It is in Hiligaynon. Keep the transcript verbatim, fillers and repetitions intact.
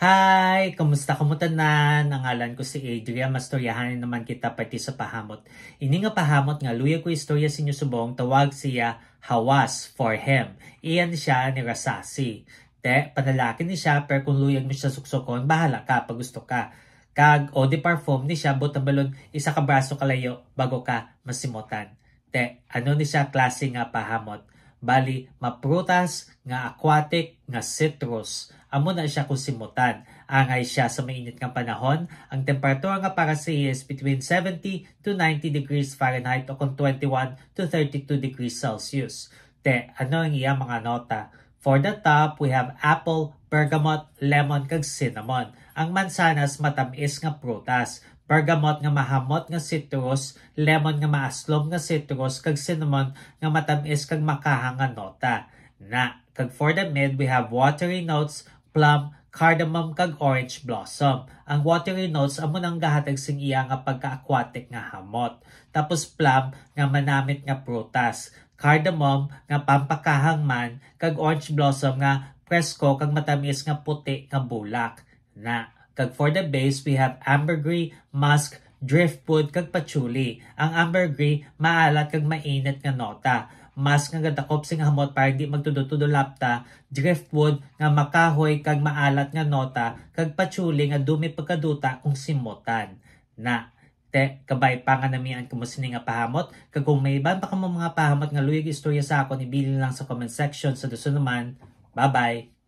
Hi! Kumusta kamo tanan? Ang ngalan ko si Adrian. Mastoryahan naman kita parte sa pahamot. Ini nga pahamot nga luyag ko istorya sa inyo subong, tawag siya Hawas for Him. Iyan siya ni Rasasi. Te, panalaki ni siya, pero kung luyag mo siya suksukon, bahala ka pag gusto ka. Kag eau de parfum ni siya, but ang balon, isa ka braso kalayo bago ka masimutan. Te, ano ni siya klase nga pahamot? Bali, maprutas nga aquatic nga citrus. Amo na siya kung simutan. Angay siya sa mainit nga panahon, ang temperatura nga para sa iya is between seventy to ninety degrees Fahrenheit o kung twenty-one to thirty-two degrees Celsius. Te, ano ang iya mga nota? For the top, we have apple, bergamot, lemon, kag cinnamon. Ang mansanas, matamis nga prutas. Bergamot nga mahamot nga citrus, lemon nga maaslom nga citrus, kag cinnamon nga matamis kag makahang nga nota. Na, kag for the mid, we have watery notes, plum, cardamom, kag orange blossom. Ang watery notes amo nang gahatag sing iya nga pagka-aquatic nga hamot. Tapos plum nga manamit nga prutas, cardamom nga pampakahang man, kag orange blossom nga presko kag matamis nga puti nga bulak. Na, kag for the base, we have ambergris, musk, driftwood, kag patchouli. Ang ambergris maalat kag mainit nga nota. Musk nga gadakop sing hamot para hindi magtudo-tudo lapta, driftwood nga makahoy kag maalat nga nota, kag patchouli nga dumi pagkaduta kung simutan. Na, te, kabay pa nga namian kamo sini nga pahamot, kag kung may iban pa kamo mga pahamot nga luyag istorya sa akon, ibilin lang sa comment section. Sa dason naman, bye-bye!